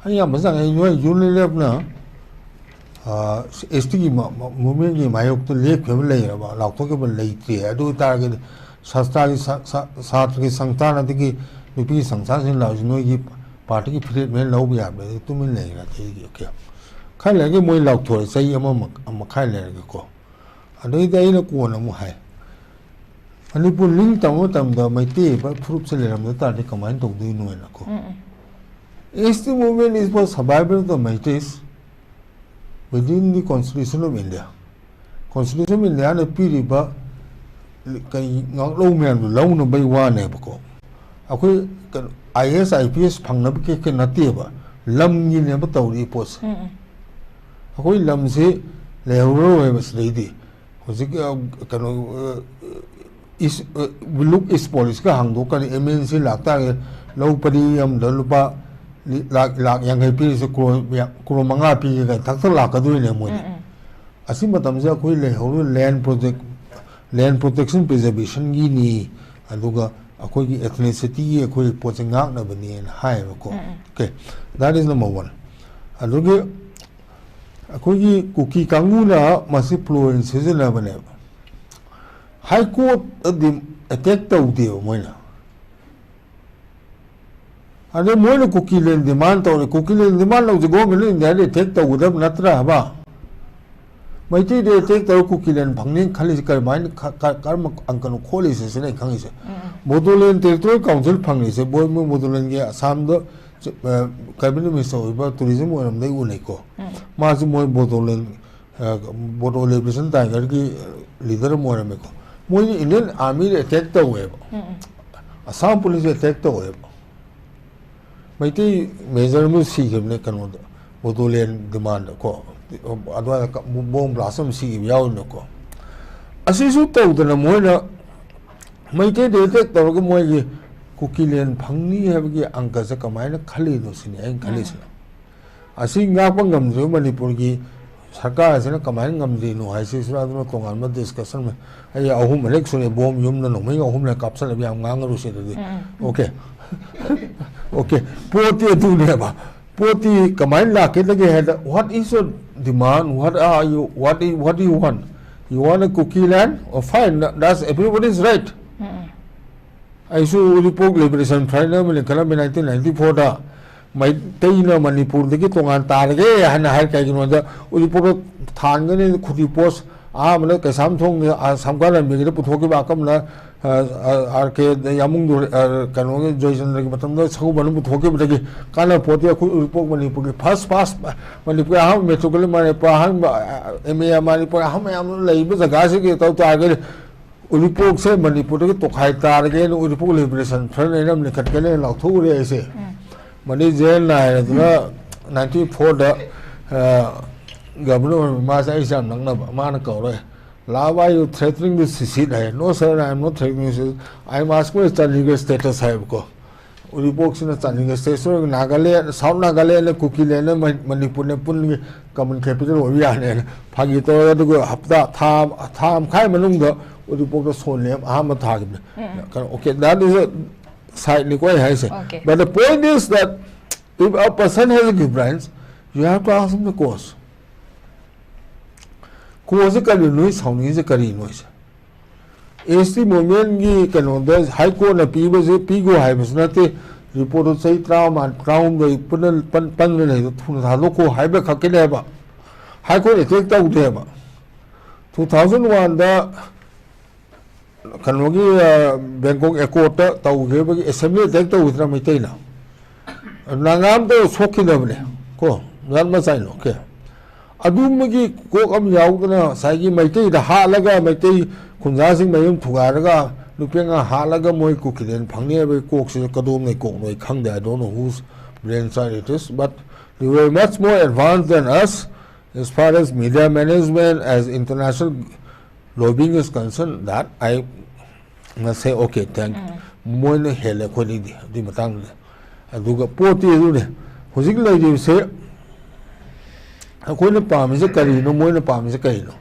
ꯑꯩ ꯌꯥꯝ ꯃꯖꯥꯡ ꯑꯩ ꯅꯣꯏ ꯌꯨꯅꯤꯔꯦꯞꯅ ꯑꯦꯁ ꯇꯤꯒꯤ ꯃꯨꯚꯃꯦꯟꯒꯤ ꯃꯥꯌꯣꯛꯇ ꯂꯦꯞꯈꯤꯕ ꯂꯩꯔꯕ, ꯂꯥꯎꯊꯣꯛꯈꯤꯕ ꯂꯩꯇ꯭ꯔꯦ꯫ ꯑꯗꯨ ꯑꯣꯏꯇꯥꯔꯒꯗꯤ ꯁꯥꯁꯇ꯭ꯔꯒꯤ ꯁ- ꯁ- ꯁꯥꯇ꯭ꯔꯒꯤ ꯁꯪꯁꯊꯥꯟ ꯑꯗꯒꯤ ꯅꯨꯄꯤ ꯁꯪꯁꯊꯥꯟꯁꯤꯡ ꯂꯥꯛꯑꯁꯨ ꯅꯣꯏꯒꯤ ꯄꯥꯔꯇꯤꯒꯤ ꯐꯤꯔꯦꯠꯃꯦꯟ ꯂꯧꯕ ꯌꯥꯕꯅꯦ, ꯑꯗꯨ ꯇꯨꯃꯤꯟ ꯂꯩꯈ꯭ꯔꯦ꯫ ꯑꯩꯒꯤ ꯑꯣꯀꯦ, ꯈꯔ ꯂꯩꯔꯒ ꯃꯣꯏ ꯂꯥꯎꯊꯣꯔꯛꯑꯦ, ꯆꯍꯤ ꯑꯃ ꯃꯈꯥꯏ ꯂꯩꯔꯒꯀꯣ꯫ ꯑꯗꯩꯗꯤ ꯑꯩꯅ ꯀꯣꯟꯅ ꯑꯃꯨꯛ ꯍꯥꯏ, ꯃꯅꯤꯄꯨꯔ ꯅꯤꯡꯇꯝꯕ ꯃꯇꯝꯗ ꯃꯩꯇꯩ ꯐꯨꯔꯨꯞꯁꯦ ꯂꯩꯔꯝꯗ ꯇꯥꯔꯗꯤ ꯀꯃꯥꯏꯅ ꯇꯧꯗꯣꯏꯅꯣ ꯍꯥꯏꯅꯀꯣ꯫ S T movement is for survival of the Meiteis within the Constitution of India. Constitution of Indiaꯅ ꯄꯤꯔꯤꯕ ꯀꯩ ꯉꯥꯛꯂꯧ ꯃꯌꯥꯝꯗꯨ ꯂꯧꯅꯕꯩ ꯋꯥꯅꯦꯕꯀꯣ꯫ ꯑꯩꯈꯣꯏ ꯀꯩꯅꯣ, I A S, I P S ꯐꯪꯅꯕ ꯀꯦꯛꯀ ꯅꯠꯇꯦꯕ, ꯂꯝꯒꯤꯅꯦꯕ ꯇꯧꯔꯤ ꯄꯣꯠꯁꯦ꯫ ꯑꯩꯈꯣꯏ ꯂꯝꯁꯤ ꯂꯩꯍꯧꯔꯔꯣꯏꯕ ꯁꯤꯗꯩꯗꯤ꯫ ꯍꯧꯖꯤꯛ, ꯑ, ꯀꯩꯅꯣ, ꯑ, ꯏꯁ, ꯑ, ꯂꯨꯛ ꯏꯁ ꯄꯣꯂꯤꯁꯀ ꯍꯥꯡꯗꯣꯛꯀꯅꯤ, ꯑꯦꯝ ꯑꯦꯟ ꯁꯤ ꯂꯥꯛꯇꯥꯔꯒꯗꯤ ꯂꯧ ꯄꯔꯤ ꯑꯃꯗ ꯂꯨꯄꯥ ꯂꯤ-, ꯂꯥꯛ, ꯂꯥꯛ ꯌꯥꯡꯈꯩ ꯄꯤꯔꯤꯁꯦ ꯀ꯭ꯔꯣꯔ ꯃꯌꯥ-, ꯀ꯭ꯔꯣꯔ ꯃꯉꯥ ꯄꯤꯒꯦ ꯀꯥꯏꯅ ꯊꯛ ꯊꯛ ꯂꯥꯛꯀꯗꯣꯏꯅꯦ ꯃꯣꯏꯗꯤ꯫ ꯑꯁꯤ ꯃꯇꯝꯁꯤꯗ ꯑꯩꯈꯣꯏ ꯂꯩꯍꯧꯔꯤꯕ land protect, land protection preservationꯒꯤꯅꯤ, ꯑꯗꯨꯒ ꯑꯩꯈꯣꯏꯒꯤ ethnicity-ꯒꯤ ꯑꯩꯈꯣꯏ ꯄꯣꯠꯁꯦ ꯉꯥꯛꯅꯕꯅꯦꯅ ꯍꯥꯏꯌꯦꯕꯀꯣ꯫ Okay, that is number one. ꯑꯗꯨꯒꯤ ꯑꯩꯈꯣꯏꯒꯤ ꯀꯨꯀꯤ ꯀꯥꯡꯕꯨꯅ ꯃꯁꯤ ꯐ꯭ꯂꯨꯑꯦꯟ ꯁꯤꯖꯤꯟꯅꯕꯅꯦꯕ꯫ High Court-ꯇꯗꯤ attack ꯇꯧꯗꯦꯕ ꯃꯣꯏꯅ꯫ ꯑꯗꯩ ꯃꯣꯏꯅ ꯀꯨꯀꯤꯂꯦꯟ demand ꯇꯧꯔꯦ꯫ ꯀꯨꯀꯤꯂꯦꯟ demand ꯇꯧꯁꯦ, Government of India-ꯗ attack ꯇꯧꯒꯗꯕ ꯅꯠꯇ꯭ꯔꯥ ꯍꯥꯏꯕ? ꯃꯩꯇꯩꯗ attack ꯇꯧꯔ ꯀꯨꯀꯤꯂꯦꯟ ꯐꯪꯅꯤ ꯈꯜꯂꯤꯁꯦ ꯀꯔꯝꯍꯥꯏꯅ ꯈ-, ꯈ-, ꯀꯔꯝꯕ ꯑꯪꯀꯅꯣ ꯈꯣꯠꯂꯤꯁꯦ ꯁꯤꯅ ꯑꯩꯅ ꯈꯪꯉꯤꯁꯦ꯫ ꯕꯣꯗꯣꯂꯦꯟ Territorial Council ꯐꯪꯂꯤꯁꯦ ꯃꯣꯏ, ꯃꯣꯏ ꯕꯣꯗꯣꯂꯦꯟꯒꯤ ꯑꯁꯥꯝꯗ, ꯑ, Cabinet Minister ꯑꯣꯏꯕ tourism ꯑꯣꯏꯔꯝꯗꯩ ꯎꯅꯩꯀꯣ꯫ ꯃꯥꯁꯨ ꯃꯣꯏ ꯕꯣꯗꯣꯂꯦꯟ, ꯑ, ꯕꯣꯗꯣ Liberation Tiger-ꯒꯤ leader ꯑꯃ ꯑꯣꯏꯔꯝꯃꯦꯀꯣ꯫ ꯃꯣꯏꯅ Indian Army-ꯗ attack ꯇꯧꯋꯦꯕ꯫ ꯑꯁꯥꯝ Police attack ꯇꯧꯋꯦꯕ꯫ ꯃꯩꯇꯩ major ꯑꯃ ꯁꯤꯈꯤꯕꯅꯦ ꯀꯩꯅꯣꯗ, ꯕꯣꯗꯣꯂꯦꯟ demand-ꯗ ꯀꯣ꯫ ꯑꯗꯨꯋꯥꯏꯗ ꯀ-, bomb blast ꯑꯃ ꯁꯤꯈꯤꯕ ꯌꯥꯎꯔꯤꯅꯀꯣ꯫ ꯑꯁꯤꯁꯨ ꯇꯧꯗꯅ ꯃꯣꯏꯅ ꯃꯩꯇꯩꯗ attack ꯇꯧꯔꯒ ꯃꯣꯏꯒꯤ ꯀꯨꯀꯤꯂꯦꯟ ꯐꯪꯅꯤ ꯍꯥꯏꯕꯒꯤ ꯑꯪꯀꯁꯦ ꯀꯃꯥꯏꯅ ꯈꯜꯂꯤꯅꯣ ꯁꯤꯅꯤ ꯑꯩꯅ ꯈꯜꯂꯤꯁꯤꯅ꯫ ꯑꯁꯤ ꯉꯥꯛꯄ ꯉꯝꯗ꯭ꯔꯤꯕ ꯃꯅꯤꯄꯨꯔꯒꯤ ꯁꯔꯀꯥꯔ ꯑꯁꯤꯅ ꯀꯃꯥꯏꯅ ꯉꯝꯗ꯭ꯔꯤꯅꯣ ꯍꯥꯏꯁꯤꯁꯨ ꯑꯗꯨꯅ ꯇꯣꯉꯥꯟꯕ discussion ꯑꯃ꯫ ꯑꯩ ꯑꯍꯨꯝ ꯍꯦꯛ ꯁꯨꯔꯦ, bomb ꯌꯨꯝꯗ ꯅꯣꯡꯃꯩ ꯑꯍꯨꯝ ꯂꯩ ꯀꯥꯞꯁꯜꯂꯕ, ꯌꯥꯝ ꯉꯥꯡꯉꯔꯨꯁꯦ ꯑꯗꯨꯗꯤ꯫ Okay, okay, ꯄꯣꯠꯇꯤ ꯑꯗꯨꯅꯦꯕ꯫ ꯄꯣꯠꯇꯤ ꯀꯃꯥꯏꯅ ꯂꯥꯛꯀꯗꯒꯦ ꯍꯥꯏꯗ, what is your demand? What are you, what is, what do you want? You want a Kuki land? Oh, fine, that's everybody's right. ꯑꯩꯁꯨ ꯎꯔꯤꯄꯣꯛ Liberation Front ꯑꯃ ꯂꯤꯡꯈꯠꯂꯝꯃꯤ nineteen ninety-four-ꯗ꯫ ꯃꯩꯇꯩꯅ ꯃꯅꯤꯄꯨꯔꯗꯒꯤ ꯇꯣꯉꯥꯟ ꯇꯥꯔꯒꯦ ꯍꯥꯏꯅ ꯍꯥꯏ꯫ ꯀꯩꯒꯤꯅꯣꯗ ꯎꯔꯤꯄꯣꯛꯇ ꯊꯥꯟꯒꯅꯤ ꯈꯨꯗꯤ post ꯑꯍꯥꯟꯕꯗ ꯀꯩꯁꯥꯝꯊꯣꯡ, ꯑ, ꯁꯝꯀꯥ ꯂꯝꯕꯤꯒꯤꯗ ꯄꯨꯊꯣꯛꯈꯤꯕ, ꯑꯀꯝꯅ, ꯑ, ꯑ, R K ꯌꯥꯃꯨꯡꯗꯨ, ꯑ, ꯀꯩꯅꯣꯒꯤ ꯖꯣꯏꯆꯟꯗ꯭ꯔꯒꯤ ꯃꯇꯝꯗ ꯁꯒꯣꯜꯕꯟꯗ ꯄꯨꯊꯣꯛꯈꯤꯕꯗꯒꯤ ꯀꯥꯟꯅꯕ ꯄꯣꯠꯇꯤ ꯑꯩꯈꯣꯏ ꯎꯔꯤꯄꯣꯛ ꯃꯅꯤꯄꯨꯔꯒꯤ first pass ꯃꯅꯤꯄꯨꯔꯒꯤ ꯑꯍꯥꯟꯕ matriculation ꯃꯅꯤꯄꯨꯔ ꯑꯍꯥꯟꯕ, ꯑ, M A ꯃꯅꯤꯄꯨꯔ ꯑꯍꯥꯟꯕ ꯃꯌꯥꯝ ꯂꯩꯕ ꯖꯒꯥꯁꯤꯒꯤ ꯇꯧ ꯇꯥꯔꯒꯗꯤ ꯎꯔꯤꯄꯣꯛꯁꯦ ꯃꯅꯤꯄꯨꯔꯗꯒꯤ ꯇꯣꯈꯥꯏ ꯇꯥꯔꯒꯦꯅ ꯎꯔꯤꯄꯣꯛ Liberation Front ꯑꯩꯅ ꯑꯃ ꯂꯤꯡꯈꯠꯀꯅꯤ ꯂꯥꯎꯊꯣꯛꯎꯔꯦ ꯑꯩꯁꯦ꯫ ꯃꯗꯩ ꯖꯦ ꯑꯦꯟ ꯅꯥꯏꯟ ꯑꯗꯨꯅ ninety-four-ꯗ, ꯑ, governor ꯑꯣꯏꯔꯝꯃꯤ, ꯃꯥꯁꯦ ꯑꯩꯁꯦ ꯌꯥꯝ ꯅꯛꯅꯕ, ꯃꯥꯅ ꯀꯧꯔꯦ, "Love, are you threatening to secede?" High. "No, sir, I am not threatening to secede. I am asking for Chandigarh status" ꯍꯥꯏꯕꯀꯣ꯫ ꯎꯔꯤꯄꯣꯛꯁꯤꯅ Chandigarh state, Nagaland, South Nagaland, ꯀꯨꯀꯤꯂꯦꯟ, ꯃꯅꯤꯄꯨꯔꯅ ꯄꯨꯟꯅ common capital ꯑꯣꯏꯕ ꯌꯥꯅꯦꯅ ꯐꯥꯒꯤ ꯇꯧꯔꯒ, ꯑꯗꯨꯒ ꯍꯞꯇꯥ, ꯊꯥ, ꯊꯥ ꯃꯈꯥꯏ ꯃꯅꯨꯡꯗ ꯎꯔꯤꯄꯣꯛꯇ ꯁꯣꯟꯅꯤ ꯑꯍꯥꯟꯕ ꯊꯥꯈꯤꯕꯅꯦ꯫ ꯀꯩꯅꯣ, okay, that is a side ꯅꯤꯀꯣ ꯑꯩ ꯍꯥꯏꯁꯦ꯫ Okay. But the point is that if a person has a grievance, you have to ask him the cause. Cause ꯁꯦ ꯀꯔꯤꯅꯣ, ꯅꯣꯏ ꯁꯥꯎꯅꯤꯡꯉꯤꯁꯦ ꯀꯔꯤꯅꯣ ꯍꯥꯏꯁꯦ? ꯑꯦꯁ ꯇꯤ ꯃꯣꯚꯃꯦꯟꯒꯤ ꯀꯩꯅꯣꯗ ꯍꯥꯏ ꯀꯣꯔꯠꯅ ꯄꯤꯕꯁꯦ ꯄꯤꯒꯣ ꯍꯥꯏꯕꯁꯨ ꯅꯠꯇꯦ꯫ ꯔꯤꯄꯣꯔꯠꯇꯨ ꯆꯍꯤ ꯇꯔꯥꯃꯉꯥ, ꯇꯔꯥꯍꯨꯝꯗꯣꯏ ꯄꯨꯟꯅ ꯄꯟ-, ꯄꯟꯅ ꯂꯩꯗꯣ ꯊꯨꯅ ꯊꯥꯗꯣꯛꯈꯣ ꯍꯥꯏꯕ ꯈꯛꯀꯤꯅꯦꯕ꯫ ꯍꯥꯏ ꯀꯣꯔꯠ ꯑꯦꯇꯦꯛ ꯇꯧꯗꯦꯕ꯫ ꯇꯨ ꯊꯥꯎꯖꯟ ꯋꯥꯟꯗ ꯀꯩꯅꯣꯒꯤ, ꯑ, ꯕꯦꯡꯀꯣꯛ ꯑꯦꯀꯣꯔꯠꯇ ꯇꯧꯈꯤꯕꯒꯤ ꯑꯦꯁꯦꯝꯕ꯭ꯂꯤ ꯑꯦꯇꯦꯛ ꯇꯧꯈꯤꯗ꯭ꯔꯥ ꯃꯩꯇꯩꯅ? ꯅꯪꯉꯥꯝꯗ ꯁꯣꯛꯈꯤꯗꯕꯅꯦ ꯀꯣ, ꯖꯥꯠ ꯃꯆꯥꯏꯅꯣ꯫ Okay꯫ ꯑꯗꯨꯝꯕꯒꯤ ꯀꯣꯛ ꯑꯃ ꯌꯥꯎꯗꯅ ꯉꯁꯥꯏꯒꯤ ꯃꯩꯇꯩꯗ ꯍꯥꯠꯂꯒ ꯃꯩꯇꯩ ꯈꯨꯟꯖꯥꯁꯤꯡ ꯃꯌꯨꯝ ꯊꯨꯒꯥꯏꯔꯒ ꯅꯨꯄꯤ ꯑꯉꯥꯡ ꯍꯥꯠꯂꯒ ꯃꯣꯏ ꯀꯨꯀꯤꯂꯦꯟ ꯐꯪꯅꯤ ꯍꯥꯏꯕꯒꯤ ꯀꯣꯛꯁꯤꯗ ꯀꯗꯣꯝꯅꯩ ꯀꯣꯛꯅꯣ ꯑꯩ ꯈꯪꯗꯦ꯫ I don't know whose brain child it is, but they were much more advanced than us as far as media management, as international lobbying is concerned, that I must say, okay, thank you꯫ ꯃꯣꯏꯅ ꯍꯦꯜꯂꯦ ꯑꯩꯈꯣꯏꯗꯩꯗꯤ ꯑꯗꯨꯒꯤ ꯃꯇꯥꯡꯗꯨꯗꯤ꯫ ꯑꯗꯨꯒ ꯄꯣꯠꯇꯤ ꯑꯗꯨꯅꯦ, ꯍꯧꯖꯤꯛ ꯂꯩꯔꯤꯕꯁꯦ ꯑꯩꯈꯣꯏꯅ ꯄꯥꯝꯃꯤꯁꯦ ꯀꯔꯤꯅꯣ, ꯃꯣꯏꯅ ꯄꯥꯝꯃꯤꯁꯦ ꯀꯔꯤꯅꯣ?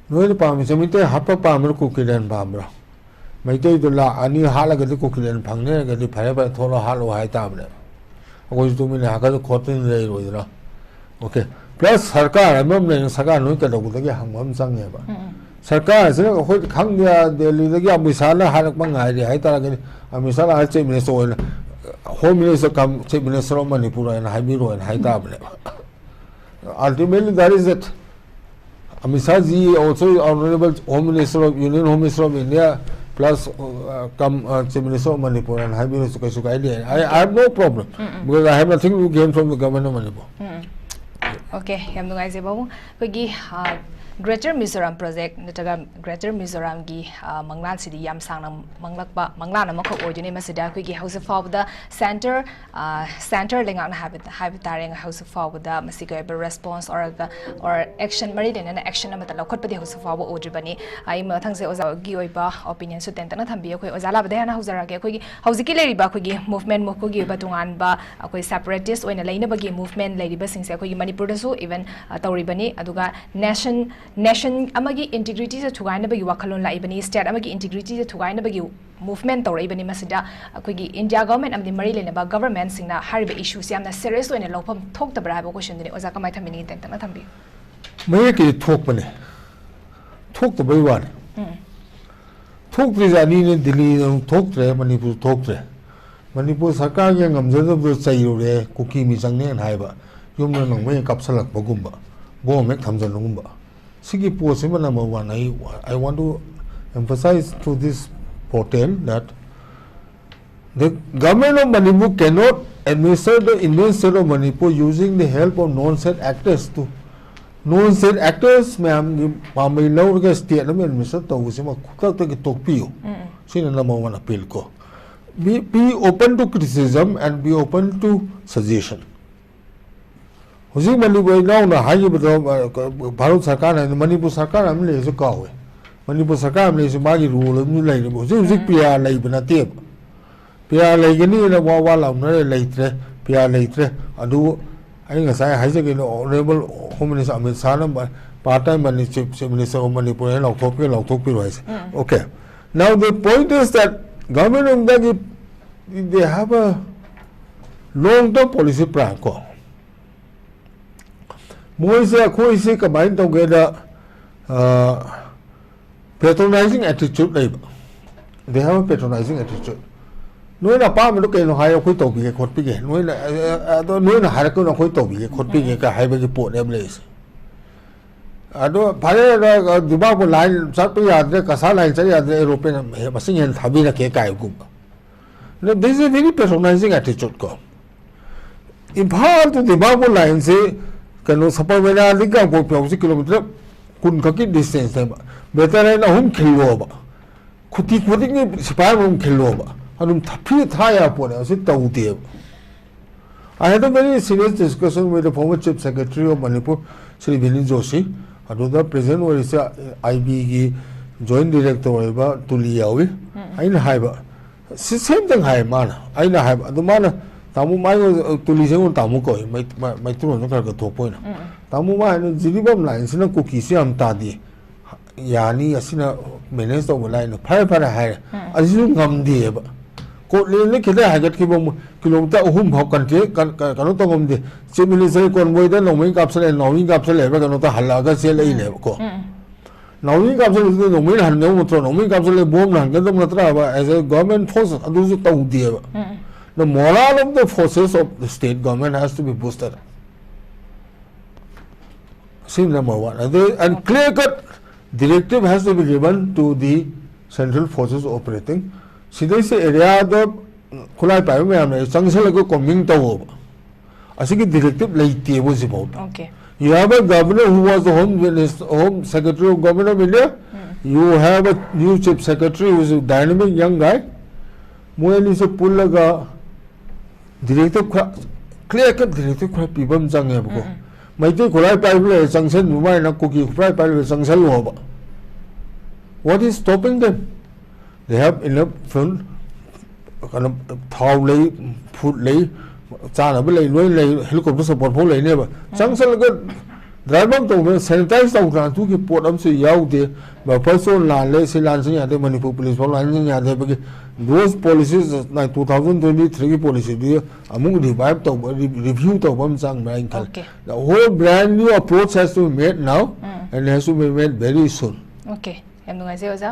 ꯅꯣꯏꯅ ꯄꯥꯝꯃꯤꯁꯦ ꯃꯩꯇꯩ ꯍꯥꯠꯄ ꯄꯥꯝꯕ꯭ꯔꯥ, ꯀꯨꯀꯤꯂꯦꯟ ꯄꯥꯝꯕ꯭ꯔꯥ? ꯃꯩꯇꯩꯗꯣ ꯂꯥꯛ ꯑꯅꯤ ꯍꯥꯠꯂꯒꯗꯤ ꯀꯨꯀꯤꯂꯦꯟ ꯐꯪꯅꯤ ꯍꯥꯏꯔꯒꯗꯤ ꯐꯔꯦ ꯐꯔꯦ, ꯊꯣꯛꯂꯛꯑꯣ, ꯍꯥꯠꯂꯣ ꯍꯥꯏ ꯇꯥꯕꯅꯦꯕ꯫ ꯑꯩꯈꯣꯏꯁꯨ ꯇꯨꯃꯤꯟꯅ ꯍꯥꯠꯀꯗ ꯈꯣꯠꯇꯅ ꯂꯩꯔꯣꯏꯗꯅ꯫ Okay꯫ Plus ꯁꯔꯀꯥꯔ ꯑꯃ ꯂꯩꯅ ꯁꯔꯀꯥꯔ ꯅꯣꯏ ꯀꯩꯗꯧꯕꯗꯒꯤ ꯍꯪꯕ ꯑꯃ ꯆꯪꯉꯦꯕ꯫ ꯁꯔꯀꯥꯔꯁꯤꯅ ꯑꯩꯈꯣꯏꯗꯤ ꯈꯪꯗꯦ, ꯗꯦꯜꯂꯤꯗꯒꯤ ꯑꯃꯤꯠ ꯁꯥꯍꯅ ꯍꯥꯏꯔꯛꯄ ꯉꯥꯏꯔꯤ ꯍꯥꯏꯇꯥꯔꯒꯗꯤ ꯑꯃꯤꯠ ꯁꯥꯍ ꯂꯥꯛꯑꯒ Chief Minister ꯑꯣꯏꯅ, Home Minister cum Chief Minister of Manipur ꯍꯥꯏꯅ ꯍꯥꯏꯕꯤꯔꯣ ꯍꯥꯏꯅ ꯍꯥꯏ ꯇꯥꯕꯅꯦꯕ꯫ Ultimately, that is it. Amit Shah G also Honorable Home Minister of, Union Home Minister of India, plus, uh, cum, uh, Chief Minister of Manipur ꯍꯥꯏꯅ ꯍꯥꯏꯕꯤꯔꯁꯨ ꯀꯩꯁꯨ ꯀꯥꯏꯗꯦ꯫ I, I have no problem, because I have nothing to gain from the government of Manipur. Okay, ꯌꯥꯝ ꯅꯨꯡꯉꯥꯏꯖꯩ ꯄꯥꯕꯨꯡ꯫ ꯑꯩꯈꯣꯏꯒꯤ, ꯑ, Greater Mizoram Project ꯅꯠꯇ꯭ꯔꯒ Greater Mizoramꯒꯤ, ꯑ, ꯃꯪꯂꯥꯟꯁꯤꯗꯤ ꯌꯥꯝ ꯁꯥꯡꯅ ꯃꯪꯂꯛꯄ ꯃꯪꯂꯥꯟ ꯑꯃꯈꯛ ꯑꯣꯏꯗꯣꯏꯅꯦ꯫ ꯃꯁꯤꯗ ꯑꯩꯈꯣꯏꯒꯤ ꯍꯧꯖꯤꯛ ꯐꯥꯎꯕꯗ centre, ꯑ, centre ꯂꯩꯉꯥꯛꯅ ꯍꯥꯏꯕ, ꯍꯥꯏꯕ ꯇꯥꯔꯦ, ꯍꯧꯖꯤꯛ ꯐꯥꯎꯕꯗ ꯃꯁꯤꯒꯤ ꯑꯣꯏꯕ response or, or action, ꯃꯔꯤ ꯂꯩꯅꯅ action ꯑꯃꯠꯇ ꯂꯧꯈꯠꯄꯗꯤ ꯍꯧꯖꯤꯛ ꯐꯥꯎꯕ ꯎꯗ꯭ꯔꯤꯕꯅꯤ꯫ ꯑꯩ ꯃꯊꯪꯁꯦ ꯑꯣꯖꯥꯒꯤ ꯑꯣꯏꯕ opinionꯁꯨ ꯇꯦꯟꯇꯛꯅ ꯊꯝꯕꯤꯌꯨ꯫ ꯑꯩꯈꯣꯏ ꯑꯣꯖꯥ ꯂꯥꯕꯗꯩ ꯍꯥꯟꯅ ꯍꯧꯖꯔꯛꯑꯒꯦ꯫ ꯑꯩꯈꯣꯏꯒꯤ ꯍꯧꯖꯤꯛꯀꯤ ꯂꯩꯔꯤꯕ ꯑꯩꯈꯣꯏꯒꯤ movement, ꯃꯈꯣꯏꯒꯤ ꯑꯣꯏꯕ ꯇꯣꯉꯥꯟꯕ ꯑꯩꯈꯣꯏ separatist ꯑꯣꯏꯅ ꯂꯩꯅꯕꯒꯤ movement ꯂꯩꯔꯤꯕꯁꯤꯡꯁꯦ ꯑꯩꯈꯣꯏꯒꯤ ꯃꯅꯤꯄꯨꯔꯗꯁꯨ even, ꯑ, ꯇꯧꯔꯤꯕꯅꯤ꯫ ꯑꯗꯨꯒ nation Nation ꯑꯃꯒꯤ integrity ꯁꯦ ꯊꯨꯒꯥꯏꯅꯕꯒꯤ ꯋꯥꯈꯜꯂꯣꯟ ꯂꯥꯛꯏꯕꯅꯤ, state ꯑꯃꯒꯤ integrity ꯁꯦ ꯊꯨꯒꯥꯏꯅꯕꯒꯤ movement ꯇꯧꯔꯛꯏꯕꯅꯤ꯫ ꯃꯁꯤꯗ ꯑꯩꯈꯣꯏꯒꯤ India government ꯑꯃꯗꯤ ꯃꯔꯤ ꯂꯩꯅꯕ government ꯁꯤꯡꯅ ꯍꯥꯏꯔꯤꯕ issue ꯁꯤ ꯌꯥꯝꯅ serious ꯑꯣꯏꯅ ꯂꯧꯐꯝ ꯊꯣꯛꯇꯕ꯭ꯔꯥ ꯍꯥꯏꯕ question ꯗꯨꯅꯤ꯫ ꯑꯣꯖꯥ, ꯀꯃꯥꯏꯅ ꯊꯝꯕꯤꯅꯤꯡꯉꯤ? ꯇꯦꯟꯇꯛꯅ ꯊꯝꯕꯤꯌꯨ꯫ ꯃꯌꯦꯛꯀꯤꯗꯤ ꯊꯣꯛꯄꯅꯦ, ꯊꯣꯛꯇꯕꯩ ꯋꯥꯅꯤ꯫ ꯊꯣꯛꯇ꯭ꯔꯤꯁꯦ ꯑꯅꯤꯅꯦ, ꯗꯤꯜꯂꯤꯗ ꯑꯃꯨꯛ ꯊꯣꯛꯇ꯭ꯔꯦ, ꯃꯅꯤꯄꯨꯔ ꯊꯣꯛꯇ꯭ꯔꯦ꯫ ꯃꯅꯤꯄꯨꯔ ꯁꯔꯀꯥꯔꯒꯤ ꯉꯝꯖꯗꯕꯗꯣ ꯆꯩꯔꯨꯔꯦ, ꯀꯨꯀꯤ ꯃꯤꯆꯪꯅꯦꯅ ꯍꯥꯏꯕ, ꯌꯨꯝꯗ ꯅꯣꯡꯃꯩ ꯀꯥꯞꯁꯜꯂꯛꯄꯒꯨꯝꯕ, ꯕꯣꯝ ꯍꯦꯛ ꯊꯝꯖꯟꯕꯒꯨꯝꯕ꯫ ꯁꯤꯒꯤ ꯄꯣꯠꯁꯤꯃ number one, I, I want to emphasize to this portal that the government of Manipur cannot administer the Indian state of Manipur using the help of non-state actors to, non-state actors ꯃꯌꯥꯝꯒꯤ ꯄꯥꯝꯕꯩ ꯂꯧꯔꯒ state ꯑꯃ administer ꯇꯧꯕꯁꯤꯃ ꯈꯨꯗꯛꯇꯒꯤ ꯇꯣꯛꯄꯤꯌꯨ꯫ ꯁꯤꯅ number one appeal ꯀꯣ꯫ Be, be open to criticism and be open to suggestion. ꯍꯧꯖꯤꯛ ꯃꯅꯤꯄꯨꯔ ꯏꯅꯥꯎꯅ ꯍꯥꯏꯈꯤꯕꯗꯣ, ꯑ, ꯚꯥꯔꯠ ꯁꯔꯀꯥꯔꯅ, ꯃꯅꯤꯄꯨꯔ ꯁꯔꯀꯥꯔ ꯑꯃ ꯂꯩꯔꯁꯨ ꯀꯥꯎꯋꯦ꯫ ꯃꯅꯤꯄꯨꯔ ꯁꯔꯀꯥꯔ ꯑꯃ ꯂꯩꯔꯁꯨ ꯃꯥꯒꯤ role ꯑꯃꯁꯨ ꯂꯩꯔꯤꯕ꯫ ꯍꯧꯖꯤꯛ ꯍꯧꯖꯤꯛ PR ꯂꯩꯕ ꯅꯠꯇꯦꯕ꯫ PR ꯂꯩꯒꯅꯤꯅ ꯋꯥ ꯋꯥ ꯂꯥꯎꯅꯔꯦ, ꯂꯩꯇ꯭ꯔꯦ꯫ PR ꯂꯩꯇ꯭ꯔꯦ꯫ ꯑꯗꯨ ꯑꯩ ꯉꯁꯥꯏ ꯍꯥꯏꯖꯒꯦꯅ, Honourable Home Minister Amit ꯁꯥꯍꯅ part time Chief, Chief Minister of Manipur ꯍꯥꯏꯅ ꯂꯥꯎꯊꯣꯛꯄꯤꯔꯣ, ꯂꯥꯎꯊꯣꯛꯄꯤꯔꯣ ꯍꯥꯏꯁꯦ꯫ Okay. Now the point is that government of India ꯒꯤ, they have a long term policy plan ꯀꯣ꯫ ꯃꯣꯏꯁꯦ ꯑꯩꯈꯣꯏꯁꯦ ꯀꯃꯥꯏꯅ ꯇꯧꯒꯦꯗ, ꯑ, patronizing attitude ꯂꯩꯕ꯫ They have a patronizing attitude. ꯅꯣꯏꯅ ꯑꯄꯥꯝꯕꯗꯣ ꯀꯩꯅꯣ ꯍꯥꯏꯌꯣ, ꯑꯩꯈꯣꯏ ꯇꯧꯕꯤꯒꯦ ꯈꯣꯠꯄꯤꯒꯦ꯫ ꯅꯣꯏꯅ, ꯑ, ꯑ, ꯑꯗꯣ ꯅꯣꯏꯅ ꯍꯥꯏꯔꯛꯀꯅꯣ, ꯑꯩꯈꯣꯏ ꯇꯧꯕꯤꯒꯦ ꯈꯣꯠꯄꯤꯒꯦ ꯀ ꯍꯥꯏꯕꯒꯤ ꯄꯣꯠꯅꯦꯕ ꯂꯩꯔꯤꯁꯦ꯫ ꯑꯗꯣ ꯐꯔꯦ, ꯑ, ꯗꯤꯃꯥꯄꯨꯔ line ꯆꯠꯄ ꯌꯥꯗ꯭ꯔꯦ, ꯀꯁꯥꯔ line ꯆꯠ ꯌꯥꯗ꯭ꯔꯦ, aeroplane ꯃꯁꯤꯡ ꯍꯦꯟꯅ ꯊꯥꯕꯤꯔꯛꯀꯦ ꯀꯥꯏꯒꯨꯝꯕ꯫ Now, this is a very patronizing attitude ꯀꯣ꯫ ꯏꯝꯐꯥꯜ to ꯗꯤꯃꯥꯄꯨꯔ line ꯁꯦ ꯀꯩꯅꯣ ꯁꯄꯔꯃꯩꯅꯥꯗꯒꯤ ꯀꯥꯡꯄꯣꯛꯄꯤ ꯐꯥꯎꯁꯤ kilometre ꯀꯨꯟ ꯈꯛꯀꯤ distance ꯅꯦꯕ꯫ Battalion ꯑꯍꯨꯝ ꯈꯤꯜꯂꯣꯕ꯫ ꯈꯨꯇꯤ ꯈꯨꯗꯤꯡꯒꯤ ꯁꯤꯐꯥꯏ ꯑꯃꯃꯝ ꯈꯤꯜꯂꯣꯕ꯫ ꯑꯗꯨꯝ ꯊ-, free ꯊꯥ ꯌꯥꯕ ꯄꯣꯠꯅꯦ꯫ ꯑꯁꯤ ꯇꯧꯗꯦꯕ꯫ I had a very serious discussion with the former Chief Secretary of Manipur, Shri Vinit Joshi. ꯑꯗꯨꯗ present ꯑꯣꯏꯔꯤꯁꯦ IB ꯒꯤ joint director ꯑꯣꯏꯕ ꯇꯨꯂꯤ ꯌꯥꯎꯏ꯫ ꯑꯩꯅ ꯍꯥꯏꯕ, ꯁꯤ same thing ꯍꯥꯏ ꯃꯥꯅ꯫ ꯑꯩꯅ ꯍꯥꯏꯕ, ꯑꯗꯨ ꯃꯥꯅ ꯇꯥꯃꯣ ꯃꯥꯏ, ꯇꯨꯂꯤꯁꯦ ꯑꯩꯉꯣꯟꯗ ꯇꯥꯃꯣ ꯀꯧꯏ, ꯃꯩ-, ꯃꯩ-, ꯃꯩꯇꯩꯂꯣꯟꯗ ꯈꯔ ꯈꯔ ꯊꯣꯛꯄ ꯑꯣꯏꯅ꯫ ꯎꯝ, ꯎꯝ꯫ ꯇꯥꯃꯣ ꯃꯥ ꯍꯥꯏꯅ ꯖꯤꯔꯤꯕꯥꯝ ꯂꯥꯏꯟꯁꯤꯅ ꯀꯨꯀꯤꯁꯤ ꯌꯥꯝ ꯇꯥꯗꯦ, ꯌꯥꯅꯤ, ꯑꯁꯤꯅ ꯃꯦꯅꯦꯖ ꯇꯧꯕ ꯂꯥꯏꯅ ꯐꯔꯦ ꯐꯔꯦ ꯍꯥꯏꯔꯦ꯫ ꯎꯝ꯫ ꯑꯁꯤꯁꯨ ꯉꯝꯗꯦꯕ꯫ ꯀꯣꯠꯂꯦꯟꯗ ꯈꯤꯇꯪ ꯍꯥꯏꯒꯠꯈꯤꯕ ꯑꯃꯨꯛ ꯀꯤꯂꯣꯃꯤꯇꯔ ꯑꯍꯨꯝ ꯐꯥꯎ ꯀꯟꯇꯦ-, ꯀꯟ-, ꯀ-, ꯀꯩꯅꯣ ꯇꯧꯉꯝꯗꯦ꯫ ꯆꯤꯞ ꯃꯤꯅꯤꯁꯇꯔ ꯀꯣꯟꯕꯣꯏꯗ ꯅꯣꯡꯃꯩ ꯀꯥꯞꯁꯜꯂꯦ, ꯅꯥꯎꯔꯤ ꯀꯥꯞꯁꯜꯂꯦ ꯍꯥꯏꯕ꯭ꯔꯥ ꯀꯩꯅꯣ ꯇꯧ ꯍꯜꯂꯛꯑꯒ ꯆꯦꯜꯂꯛꯏꯅꯦꯕꯀꯣ꯫ ꯎꯝ꯫ ꯅꯥꯎꯔꯤ ꯀꯥꯞꯁꯜꯂꯤꯗꯨꯗ ꯅꯣꯡꯃꯩꯅ ꯍꯟꯒꯗꯧ ꯅꯠꯇ꯭ꯔꯣ? ꯅꯣꯡꯃꯩ ꯀꯥꯞꯁꯜꯂꯦ, ꯕꯣꯝꯅ ꯍꯟꯒꯗꯧ ꯅꯠꯇ꯭ꯔꯕ? As a government force ꯑꯗꯨꯁꯨ ꯇꯧꯗꯦꯕ꯫ ꯎꯝ꯫ The morale of the forces of the state government has to be boosted. ꯁꯤ number one꯫ ꯑꯗꯩ, and clear cut directive has to be given to the central forces operating꯫ ꯁꯤꯗꯩꯁꯤ ꯑꯦꯔꯤꯌꯥꯗ ꯈꯨꯠꯂꯥꯏ ꯄꯥꯏꯕ ꯃꯌꯥꯝꯅ ꯆꯪꯁꯤꯜꯂꯒ combing ꯇꯧꯋꯣꯕ꯫ ꯑꯁꯤꯒꯤ ꯗꯤꯔꯦꯛꯇꯤꯞ ꯂꯩꯇꯦꯕ ꯍꯧꯖꯤꯛꯐꯥꯎꯗ꯫ Okay. You have a governor who was the home minister, home secretary of government of India. You have a new chief secretary who is a dynamic young guy. ꯃꯣꯏ ꯑꯅꯤꯁꯦ ꯄꯨꯜꯂꯒ ꯗꯤꯔꯦꯛꯇꯤꯞ ꯈꯔ, ꯀ꯭ꯂꯤꯌꯥꯔ ꯀꯠ ꯗꯤꯔꯦꯛꯇꯤꯞ ꯈꯔ ꯄꯤꯕ ꯑꯃ ꯆꯪꯉꯦꯕꯀꯣ꯫ ꯃꯩꯇꯩ ꯈꯨꯠꯂꯥꯏ ꯄꯥꯏꯕ ꯂꯩꯔꯦ ꯆꯪꯁꯟꯕ ꯃꯥꯏꯅ ꯀꯨꯀꯤ ꯈꯨꯠꯂꯥꯏ ꯄꯥꯏꯕ ꯂꯩꯔꯦ ꯆꯪꯁꯜꯂꯣꯕ꯫ What is stopping them? They have enough fuel, ꯀꯩꯅꯣ, ꯊꯥꯎ ꯂꯩ, ꯐꯨꯗ ꯂꯩ, ꯆꯥꯅꯕ ꯂꯩ, ꯂꯣꯏ ꯂꯩ, ꯍꯦꯂꯤꯀꯣꯞꯇꯔ ꯁꯄꯣꯔꯠ ꯐꯥꯎ ꯂꯩꯅꯦꯕ꯫ ꯆꯪꯁꯜꯂꯒ ꯗ꯭ꯔꯥꯏꯚ ꯑꯃ ꯇꯧꯗꯅ ꯁꯦꯅꯤꯇꯥꯏꯁ ꯇꯧꯗꯅ ꯑꯗꯨꯒꯤ ꯄꯣꯠ ꯑꯃꯁꯨ ꯌꯥꯎꯗꯦ꯫ ꯕꯐꯔ ꯖꯣꯟ ꯂꯥꯜꯂꯦ, ꯁꯤ ꯂꯥꯟꯁꯤꯟ ꯌꯥꯗꯦ, ꯃꯅꯤꯄꯨꯔ ꯄꯨꯂꯤꯁ ꯐꯥꯎ ꯂꯥꯟꯁꯤꯟ ꯌꯥꯗꯦ ꯍꯥꯏꯕꯒꯤ those policies, two thousand twenty three ꯒꯤ ꯄꯣꯂꯤꯁꯤꯗꯨ ꯑꯃꯨꯛ ꯔꯤꯚꯥꯏꯚ ꯇꯧꯕ, ꯔꯤꯚ꯭ꯌꯨ ꯇꯧꯕ ꯑꯃ ꯆꯪꯕ꯭ꯔꯥ ꯍꯥꯏꯅ ꯈꯜꯂꯤ꯫ Okay. The whole brand new approach has to be made now um. and has to be made very soon. Okay. ꯌꯥꯝ ꯅꯨꯡꯉꯥꯏꯖꯩ ꯑꯣꯖꯥ꯫